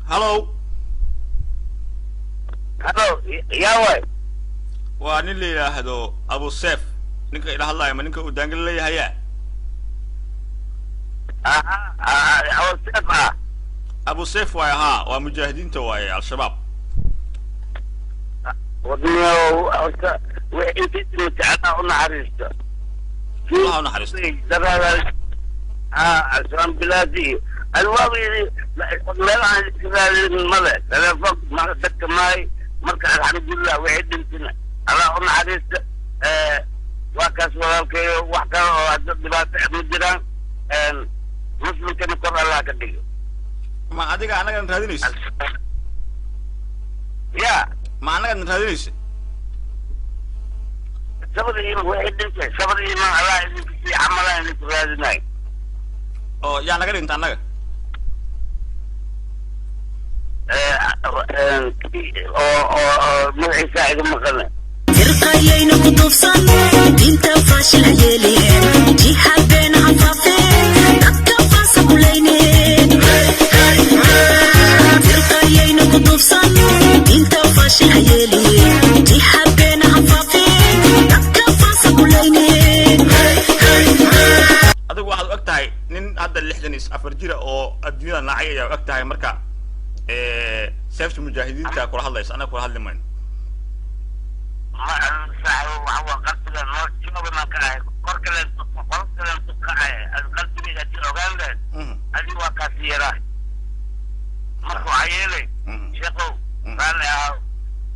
Hallow. Halo, yaa waay? Waa nin la yidhaahdo Abu Sef. Ninka ila hadlaayo ma ninka uu daangal leeyahayaa? Aha, Sef ah. Abu Sef waaye, haa, waa mujaahidiinta waaye, Al-Shabaab. Wadniyow, horta wixii intii dhimatay Allah u naxariisto. Allah u naxariisto. Daraada ha Al-Shabaab bilaadi iyo alwaab meel aan iska raadin male, telefoon ma dadka maay. Marka alxamdulilah, wixii dhintina Allah u naxariisto. Waa kaas walaalkayo, wax kale oo hadda dhibaato ma jiraan. Muslimkana kor Allah ka dhigo. Ma adiga annagan raadinaysa? Ya. Ma annagan raadinaysa? Sabr iiman, wixii dhintay sabr iiman Allah idinku sii camalaan idinku raadinayo. Oo yaa naga dhinta annaga? Oo magaciisa iga maqana. Firqayayna ku duufsan, diinta faashil ha yeeleen, jihaad beena ha faafeen, dadka faasa kulayneen. Firqayayna ku duufsan, diinta faashil ha yeeleen, jihaad beena ha faafeen, dadka faasa kulayneen. Adigu waxaad og tahay nin hadda 64 jira oo adduunyada nacay ayaa og tahay. Marka seefta mujaahidiinta kula hadlaysa, annaga kula hadli mayno. Ma saaxibo, waxa waa qalbiga noo jooganaan ka ahay, kor kale qol kalen ku kacay. Qalbigayga haddii ogaan lahayd, adiga waa kaasi yaraa. Marka waxaa yeelay, sheekow, raalli ahaw.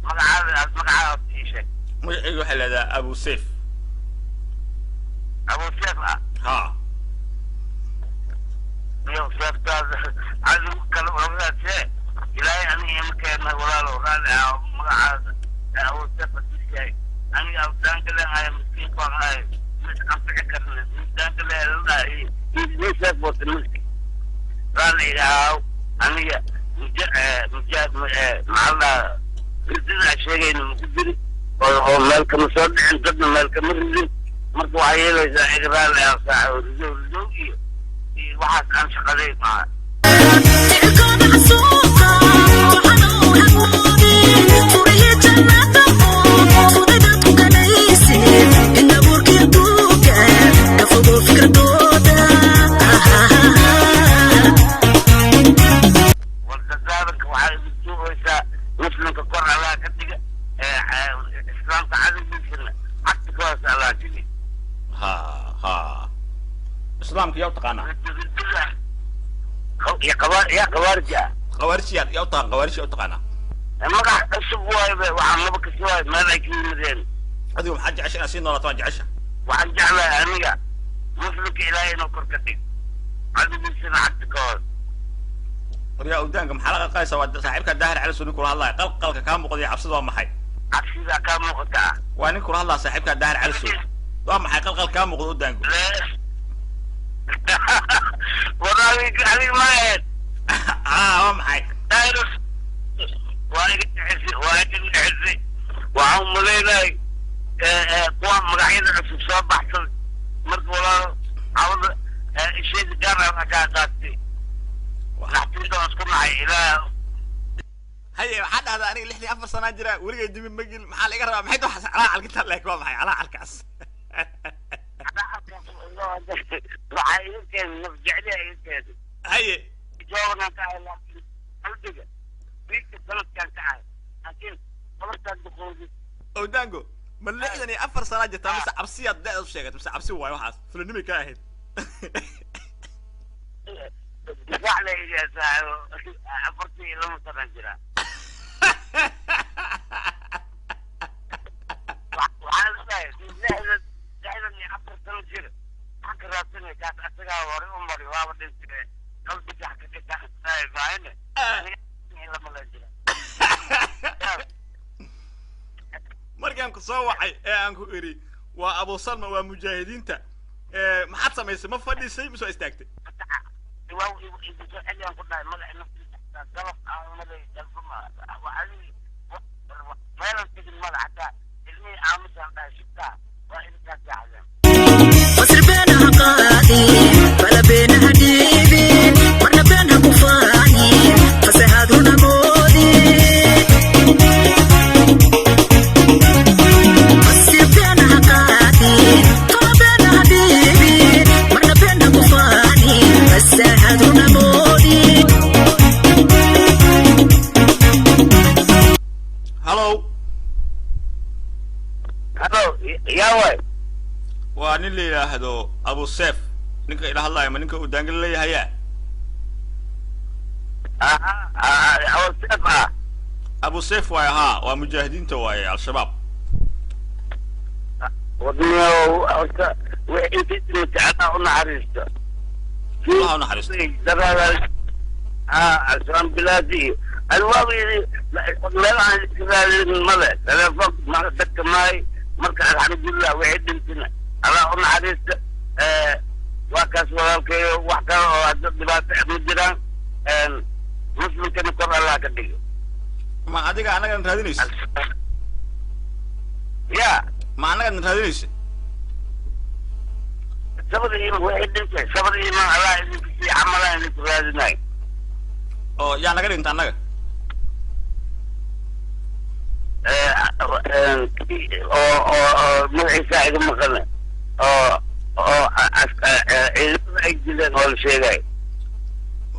Magacaada aad magacaada ii sheeg. Magacayga waxaa leedaha Abu Sef. Abu Seef ah? Ha. Iyo seeftaada adigu kale ogaasee, Ilaahay aniga ima keena. Walaalow, raalli ahaw. Magacaada Abu Seef hadii yahay, aniga awdaangale ahay, miskiin baan ahay, mis anfici karna midaangale ladhahay nin seef wata miski. Raalli iga ahaw. Aniga muja muja maxaa la dhahaa, ridada aan sheegayna maku jiri oo meel kama soo dhicin, dadna meel kama ridin. Marka waxaa yeelaysaa iga raalli ahaw saaxibo. Ridow ridow iyo waxaas aan shaqaday maaha. Ficilkooda xasuusta waxaanuu hamoodin, furihii jannada oo fudaydad ku ganaysid, in abuurkii adduunka ka fogow fikradooda. Wardadaadanka waxaa igu duubaysaa, muslimka kor Allah ka dhiga, islaamka cadowgiisana cagta ka hoos Allah dhigi. Ha ha, islaamka yaa u taqaanaa? Ya khawaarij ah. Khawaarij yaa u taqaan? Khawaarij yaa u taqaanaa? Magac cusub waayo be, waxaan laba kasi waayo meel ay ka yimideen. Adigu maxaad jecesha? Inaad sii noolaato waan jecesha. Waxaan jeclahay aniga muslimka Ilaahay inuu kor ka dhig, cadowgiisana cagta ka hoos. Waryaa awdaanka, maxaa la qalqalaysaa? Waa saaxiibka Daahir Cali Soo nin kula hadlaya. Qalqalka kaa muuqda iyo cabsida waa maxay? Cabsidaa kaa muuqata ah. Waa nin kula hadlaya, saaxiibka Daahir Cali Soo. Waa maxay qalqal kaa muuqda, udaango? War adiga, adiga ma ahayd? Ah, waa maxay? Daahir waa iga dhexisay, waa iga dhexisay. Waxaan umalaynahay kuwa magacyada cusub soo baxsaday. Marka walaalo, cawada ishayda gaar ah kaa qaatay, naxtinta waan isku nacay ilaa. Haye, waxaa dhahdaa aniga 64 sanaa jira, weligay dimi magil, maxaa la iga rabaa? Maxay tahay calaacalka intaa leeg? Waa maxay calaacalkaas? Waxaa iga keenay naf jecliya iga keenay. Haye. Jooganaan ka ahay, laakiin qalbiga wiilka sanadkaan ka ahay, laakiin qolobtaan duqoodi. Owdaango, ma 64 sanaa jirtaa mise cabsiyaad da'da u sheegatay mise cabsi waayo? Waxaas fulanimay ka ahayd. Difaac la iga saaxibo, 42 sanaan jiraa. Waxaan leeyahay 64 sano jir maxaa ka raadsanay? Kaas asagaa hore u mari, waaba dhintay, qalbiga wax kaga taxsanay maahane lama la jira. Markaan ku soo wacay ee aan ku idhi waa Abu Salma, waa mujaahidiinta, maxaad samaysay? Ma fadhiisay mise waa istaagtay? Waa igu soo celiyaan ku dhahay magaca naftiisa galab aan malay galba ma meelan tegin mada, xataa ilmihii aamusaan dhahay shibtaa waa idinkaas yaaxdeen. Fasir been ha qaadin, bala been ha dhiibin, marna been ha ku faanin, fasahaad runa. yidhaahdo Abu Seef, ninka ila hadlaayo ma ninka uu daangal leeyahayaa? Abu Seef ah. Abu Seef waaye, haa, waa mujaahidiinta waaye, Al-Shabaab. Wadniyow, horta wixii intii dhimatay Allah u naxariisto. Allah u naxariisto. Daraada haa Alsaan bilaadi iyo alwaaba yidhi meel aan iska raadin male telefoon dadka maay. Marka alxamdulilah, wixii dhintina Allah u naxariista. Waa kaas walaalkayo, wax kale oo hadda dhibaato ma jiraan. Muslimkana kor Allah ka dhigo. Ma adiga annagana raadinaysa? Ya. Ma annagana raadinaysa? Sabada iimaan wixii dhintay, sabada iimaan Allah idinku sii camalaan idinku raadinayo. Oo yaa naga dhinta annaga? Oo magaciisa iga maqane oo ciidamada ay dileen oo la sheegay.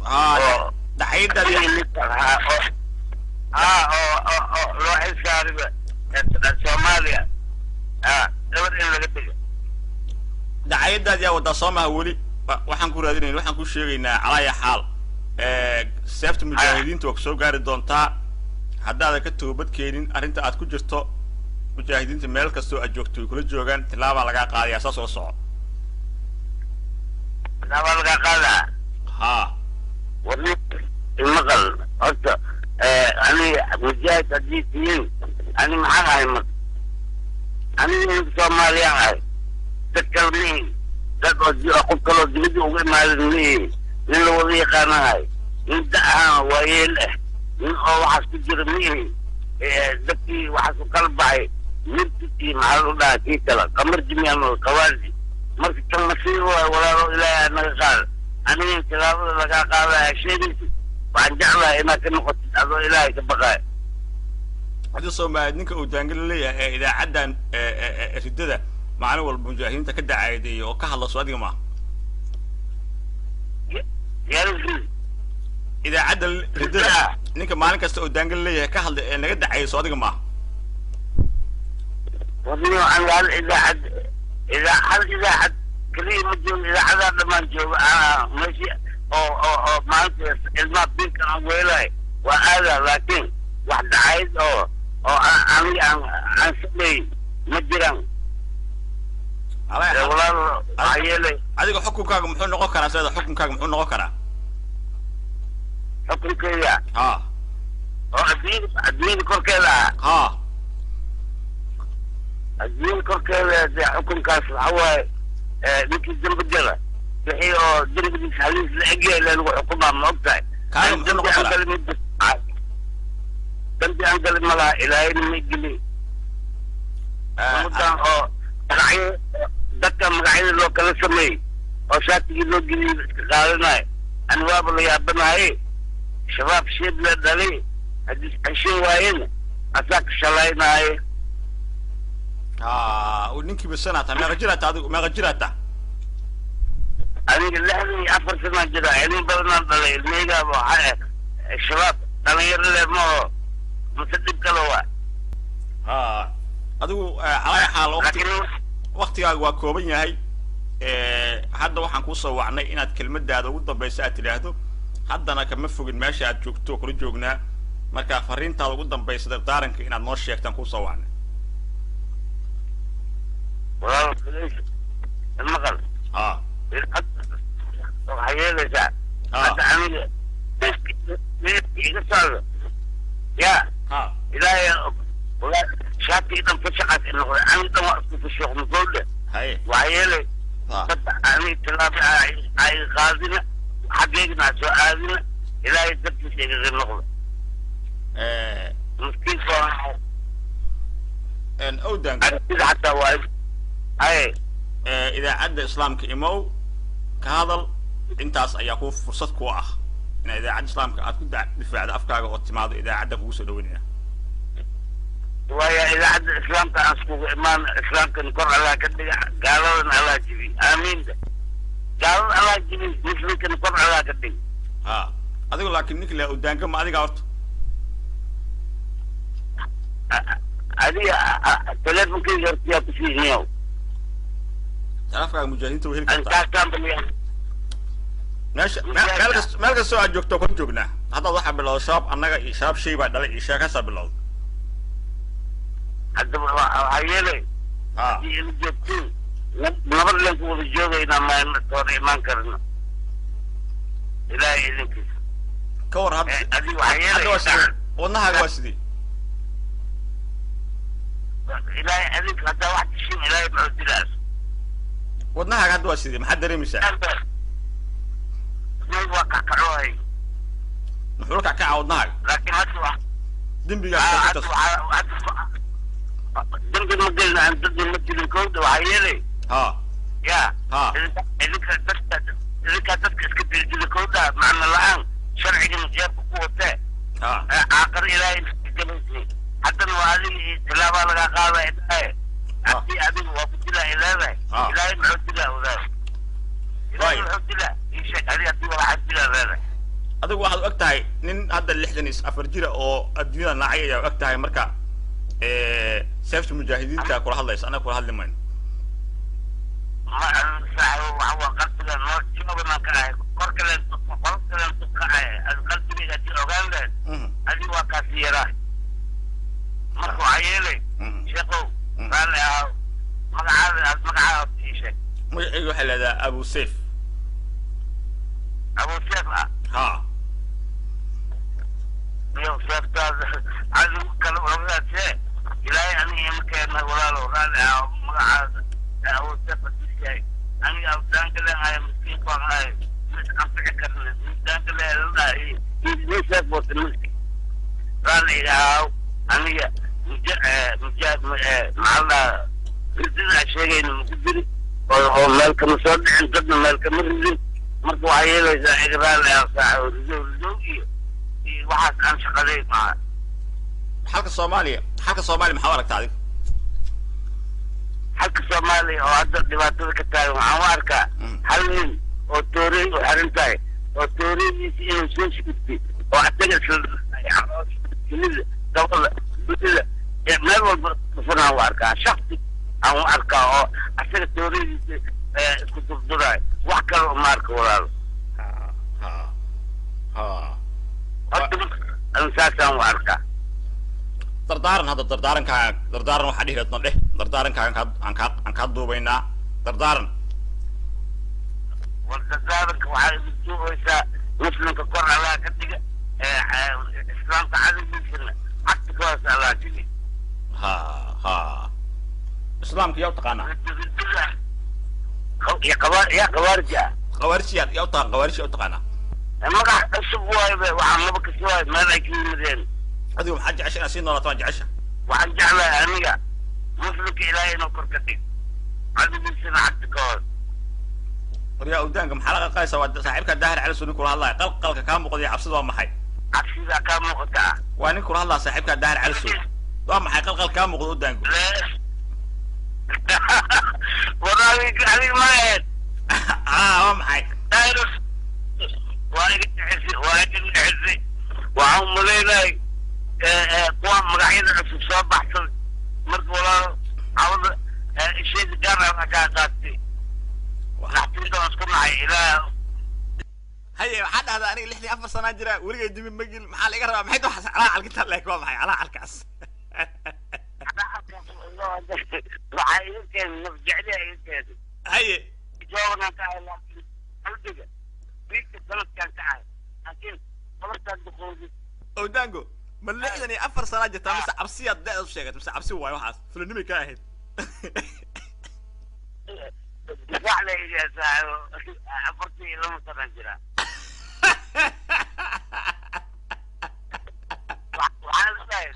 Haa, daxayadaadi ha oo loo xilsaariba Soomaaliya gabar in laga dhigo. Dacayadaadi yaa wadaa soo maha weli. Waxaan ku raadinayna, waxaan ku sheegaynaa calaaya xaal, seefta mujaahidiinta waa kusoo gaari doontaa haddaadan ka toobad keenin arrinta aad ku jirto. Mujaahidiinta meel kastoo aad joogto way kula joogaan, tilaabaa lagaa qaadayaa, saas oo soco. Tilaabaa lagaa qaadaa. Haa. Warni maqal horta, ani mujaahid haddii tihiin, ani maxaan ahay? Marka aniga ninka Soomaaliyaan ahay, dad kale mihi, dad oo qof kaloo dibadda uga imaadan mihi, nin la wada yaqaanahay, nin da ahaan waayeel ah, nin oo waxaas ku jira mihi. Dadkii waxaas u kala baxay murtid iyo maxaa lagu dhahaa kii kale qamar jimiyaan oo qawaardi. Marka kan nasiib waay walaalo, Ilaahay naga qaada. Aniga tilaabada lagaa qaadaya sheegaysid, waxaan jeclahay inaad ka noqotid adoo Ilaahay ka baqaaya. Haddii Soomaaliyeed ninka uu daangala leeyahay ee idaacaddan riddada maalin walba mujaahidiinta ka dacaadeeya oo ka hadla, soo adiga maaha? Idaacadda riddada ninka maalin kasta oo daangal leeyahay ka hadla ee naga dacaya, soo adiga maaha? Warniyo, aniga hal idaacad hal idaacad keliya ma joogo, idaacadaa dhammaan jooga. Meeshii oo maalinta ilmaha biilka aan weelahay waa aadaa, laakiin wax dacayd oo aniga aan sameey ma jiraan. Walaal, waxaa yeelay Adiga xukunkaaga muxuu noqon karaa? Sida xukunkaaga muxuu noqon karaa? Xukunkeyga? Ha. Oo adduunyada korkeeda ah? Ha. Adduunyada korkeeda dee xukunkaas waxa waaye, ninkii dembi gala wixii oo dembigiisa haliis la egyahay la lagu xukumaa, ma og tahay? Kaaga muxuu noqon karaa? Dambi aan galin ma laha, Ilaahayna ma gelin. Ummadan oo magacyo dadka magacyada loo kala sameeyey oo shaatigii loo geliyey iska qaadanayo, ani waaba la yaabanaye. Shabaab sheed la dhalay haddii isceshin waayena asaa ka shalaynaaye. Ha, ninkiiba sanata meeqa jiraata? Adigu meeqa jiraata? Aniga 64 sanaan jiraa, ilmo badanaan dhalay, ilmahaygaaba waxaa ah shabaab dhalinyaro leh ma oo mase dhib kale waa. Ha, adigu calaa xaal waqti laakiin waktigaaga waa kooban yahay. Hadda waxaan kuusoo wacnay inaad kelmadaada ugu dambaysa aad tidhaahdo. Haddana kama fogin meesha aad joogto, kula joognaa. Marka fariintaada ugu dambaysa, dardaaranka inaad noo sheegtaan kuusoo wacnay. Walaal, maqal. Ha. Waxaa yeelaysaa Ha. hadda aniga iga socdo ya. Ha. Ilaahay, shaatigii dhan fashaqaas i noqday, aniga dhan waa isku fashuuqma gowdha. Haye. Waxaa yeelay Ha. badda aniga tilaabo ay qaadina, xaggeygana ha soo aadina, Ilaahay dartiisa igaga noqda. Miskiinka Owdan aragtida xataa waa haye. Idaacadda Islaamka imow, ka hadal. Intaas ayaa ku fursad ku ah inaad idaacadda Islaamka aad ku difaacdo afkaaga oo timaado idaacadda kugu soo dhaweynaya. Waayo, idaacadda Islaamka aan iskugu imaan. Islaamkan kor Allah ka dhiga, gaaladan Allah jibi, aamiin. Gaalada Allah jibi, muslimkan kor Allah ka dhiga. Ha, adigu laakiin ninka la odaanka ma adiga horta? Adiga teleefonkeyga horta yaa ku siiniyow? Taleefankaaga mujaahidiinta way heli kartaa. Meesha meel kastoo aad joogto kor joognaa. Haddaad waxaa bilowda shabaab annaga iyo shabaab shay baa dhalay iyo sheekaasaa bilowda. Hadda waxaa yeelay haddii ila joogtiin nabad leen ku wada joogaynaa, maatoona imaan karno ilaahay idinkiisa. Ka war hadda adiga waxaa yeelay wadnahaaga waa sidee? Ilaahay adinka haddaa wax dishin ilaahay muxuu dilaas. Wadnahaaga hadda waa sidee? Maxaad dareemaysaa? Waa kackacohay. Muxuu la kackaca wadnahaaga? Laakiin hadda wax dembigaa dembi ma gelin, aan dadna ma dilin. Kowda waxaa yeelay ha ya ha idinka dadka idinkaa dadka iska dildila kowda macna la-aan sharcigana jeebka ku watee ha caaqar ilaahay galaysi. Haddana waa adiga iyo tilaabaa lagaa qaadaya ilaahay haddii adiga waa ku dilaa ileedahay. Ilaahay muxuu dilaa wadaay? Ilaahay muxuu dilaa ii sheeg adiga haddii waxaad dilaa leedahay. Adigu waxaad og tahay nin hadda 64 jira oo adduunyada nacay ayaa og tahay. Marka seefta mujaahidiinta kula hadlaysa, annaga kula hadli mayno. Ma saaxibo, waxa waa qalbiga noo jooganaan ka ahay kor kaleen qol kaleen ku kacay qalbigayga haddii ogaan lahayd adiga waa kaasi yaraa. Marka waxaa yeelay sheekow raalli ahaw, magacaada aad magacaada ii sheeg. Magacayga waxaa leedahay Abu Sayf. Abu Sayf ah ha iyo seeftaada adigu kale ulagaasee ilaahay aniga ima keena walaalo raalli ahaw. Magacaada Abu Sayf hadiis yahay aniga abdaangale ahay, miskiin baan ahay, mis anfici karna midaangale la dhahay ni seef wata miski raalli iga ahaw. Aniga muja maxaa la dhahaa ridada aan sheegayna maku jiri oo meel kama soo dhicin, dadna meel kama ridin. Marka waxaa yeelaysaa iga raalli ahaw saaxibo, ridow ridow iyo iyo waxaas aan shaqaday maaha. Xalka Soomaaliya, xalka Soomaaliya maxaa u aragtaa adiga? Xalka Soomaaliya oo hadda dhibaatada ka taagan waxaan u arkaa hal nin oo toorey u xiran tahay oo tooreydiisa inuu soo shigtay oo asaga isla kelida dabada dunida meel walba dhufanaan u arkaa, shaksi aan u arkaa oo asaga tooreydiisa isku durduraayo. Wax kale uma arka walaalo. Ha ha Horta saasaan u arkaa. Dardaaran hadda, dardaarankaaga, dardaaran waxaa dhihi lahayd na dheh. Dardaarankaaga aan kaa aan kaa duubaynaa dardaaran. War dardaaranka waxaa igu duubaysaa muslimka kor Allah ka dhiga, islaamka cadowgiisana cagta ka hoos Allah dhigi. Ha ha, islaamka yaa u taqaanaa? Yaa khawaarij ah? Khawaarij yaa yaa u taqaan? Khawaarij yaa u taqaanaa? Magac cusub waayo be, waxaan laba kasi waayo meel ay ka yimideen. Adigu maxaad jecesha? Inaad sii noolaato waan jecesha. Waxaan jeclahay aniga muslimka ilaahay inuu kor ka dhig, cadowgiisana cagta ka hoos. Waryaa awdaanka, maxaa la qalqalaysaa? Waa saaxiibka Daahir Cali Soo nin kula hadlaya. Qalqalka kaa muuqda iyo cabsida waa maxay? Cabsidaa kaa muuqata ah Waa nin kula hadlaya saaxiibka Daahir Cali Soo. Waa maxay qalqal kaa muuqda awdaanku? War adiga adiga ma ahayd? Ah, waa maxay? Daahir waa iga dhexisay, waa iga dhexisay. Waxaan umalaynahay kuwa magacyada cusub soo baxsaday. Marka walaalo cawada isheeda gaar ah kaa qaatay, naxtinta waan isku nacay ilaa Haye, waxaa dhahdaa aniga 64 sanaa jira, weligay dimi magil, maxaa la iga rabaa? Maxay tahay calaacalka intaa leeg? Waa maxay calaacalkaas? Waxaa iga keenay naf jecliya iga keenay. Haye. Jooganaan ka ahay, laakiin qalbiga wiilka sanadkaan ka ahay, laakiin qolastaan duqoobay. Owdaango, ma 64 sanaa jirtaa mise cabsiyaad da'da u sheegatay mise cabsi waayo waxaas fulanimay ka ahayd? Difaac la iga saaxibo, 42 sanaan jiraa. Waxaan leeyahay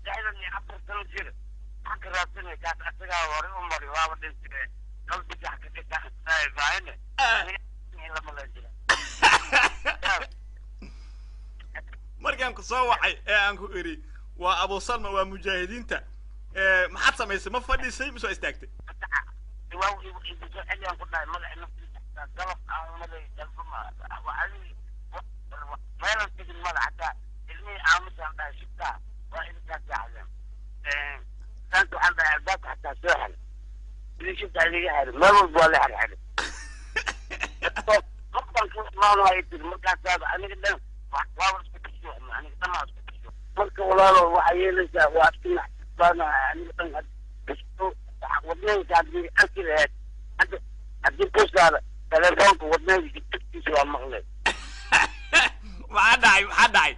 64 sano jir maxaa ka raadsanay? Kaas asagaa hore u mari waaba dhintay, qalbiga wax ka gasaay baahine lama la jira. Markaan ku soo wacay ee aan ku idhi waa Abu Salma, waa mujaahidiinta, maxaad samaysay? Ma fadhiisay mise waa istaagtay? Waa igu soo celiyaan ku dhahay magaca naftiisa xataa galab aan malay galba ma meelan tegin mala xataa ilmihii aamusaan dhahay shibtaa waa idinkaa seexdeen saanta. Waxaan dhahay albaabka xataa soo xel idin shib. Xitaa liga xiray, meel walba waa la xirxiray. Qofkan ku imaanayo tiri markaasaaba aniga dhan waaba isku tashuucna, aniga dhan waa isku tashuuc. Marka walaalo, waxaa yeelaysaa waa isku naxbaanahay aniga dhan. Wadnahaysa haddii arki lahayd hadda, haddii ku saara telefoonka, wadnahaysa agtiisa waa maqlay. Maxaa dhacay? Maxaa dhacay?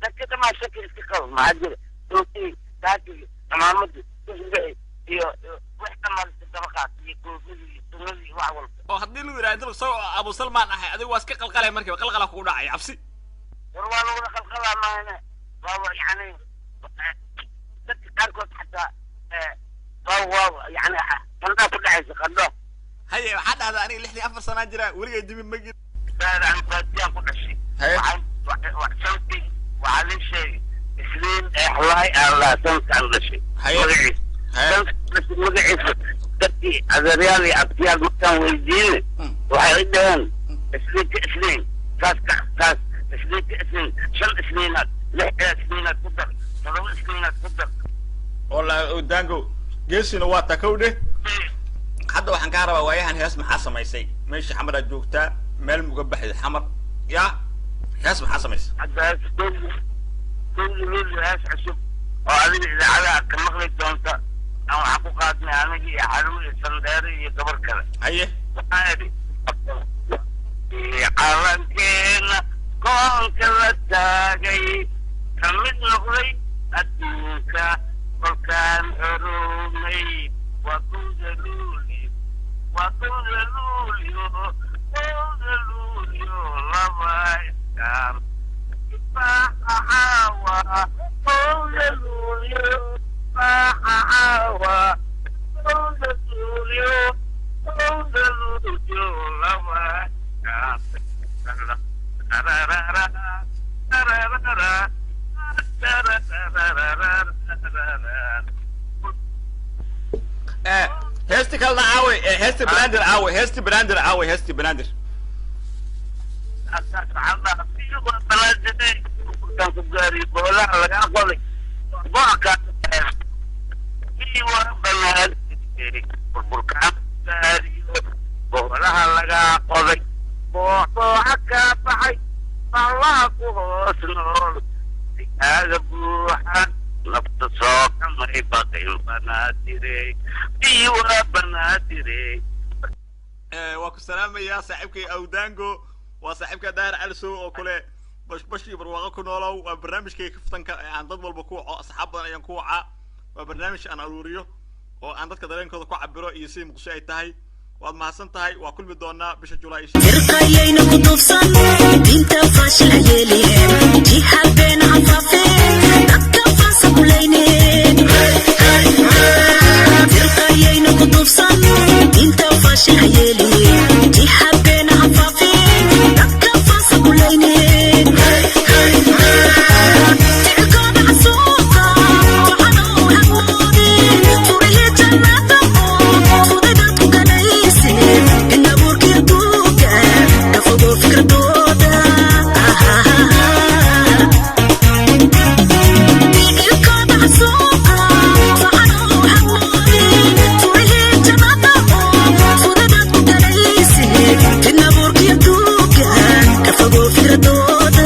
Dadka dhamaa shaki iska qabo. Maxaa jira? Tookii, shaatigi, cimaamadii, tusbixi iyo wax dhamaa iska daba qaat, iyo koofidii iyo sunnadii iyo wax walba. Oo haddii lagu yidhaha dal isagoo Abu Salmaan ahay, adigu waa iska qalqalay, markiiba qalqala kugu dhacay, cabsi. War waa lagula qalqalaa maahane, waaba yani dadka qaarkood xataa waa yani qandhaa ku dhacaysa, qandho. Haye, waxaa dhahdaa aniga 64 sanaa jira, weligay dimi ma jir. Aan baadiyaan ku dhashay. Haye. Sanadkii waxaa lii sheegay Isliin Exlaay aan lahaa sanadkaan dhashay. Haye. Magaciisa. Haye. Sanadkaan dhashay magaciisa dadkii adeeryaal iyo abtiyaal markaan weydiine, waxay i dhaheen Isliinka Isliin saas ka saas, Isliinka Isliin shan Isliinaad, lix Isliinaad ku dar, todoba Isliinaad ku dar. Wallahi Odango geesina waa takow dheh. Hadda waxaan kaa rabaa, waayahan hees maxaa samaysay? Meesha Xamaraad joogtaa, meel muga baxday Xamar ya, hees maxaa samaysay? Hadda hees 1 Luulyo, hees cusub oo adiga idaacadaha ka maqli doonta aan waxaan ku qaadnay aniga iyo Xaluw iyo Sandheere iyo gabar kale. Haye. Waxaan idhi: calankeena koonka la taagay, ka mid noqday adduunka kolkaan xoroomay, waa 1 Luulyo, waa 1 Luulyo, 1 Luulyo, laba iskaar caawa, 1 Luulyo, caawa, 1 Luulyo, 1 Luulyo, laba iskaar. Heesti kalena aawe? Heesti Banaadir aawe? Heesti Banaadir aawe? Heesti Banaadir. Ku gaariyo boolaha lagaa qoday boorka burburkaan gaariyo boolaha lagaa qoday, booca kaa baxay, ballaha ku hoos nool aaga buuxa, nafta soo kamay baqin. Banaadire biwa Banaadire. Waa ku salaamayaa saaxiibkay Awdango, waa saaxiibka Daahir Calisow oo kule bashbash iyo barwaaqo ku noolow. Waa barnaamijkay kaftanka ee aan dad walba ku waco, asxaab badan ayaan ku wacaa. Waa barnaamij aan aruuriyo oo aan dadka dareenkooda ku cabiro iyo sidii Muqdisho ay tahay. Waad mahadsan tahay, waa kulmi doonaa bisha Julaay. Firqayayna ku duufsan, diinta faashil ha yeeleen, jihaad beena ha faafeen, dadka faasa kulayneen. Firqayayna ku duufsan, diinta faashil ha yeeleen, jihaad beena ha faafeen, dadka faasa kulayneen. Ficilkooda xasuuqa waxaanu hamoodin, furihii jannada oo fudaydad ku galayseen, in abuurkii adduunka ka fogo fikradooda. Ficilkooda xasuuqa waxaanu hamoodin, furihii jannada oo fudaydad ku galayseen, in abuurkii adduunka ka fogo fikradooda.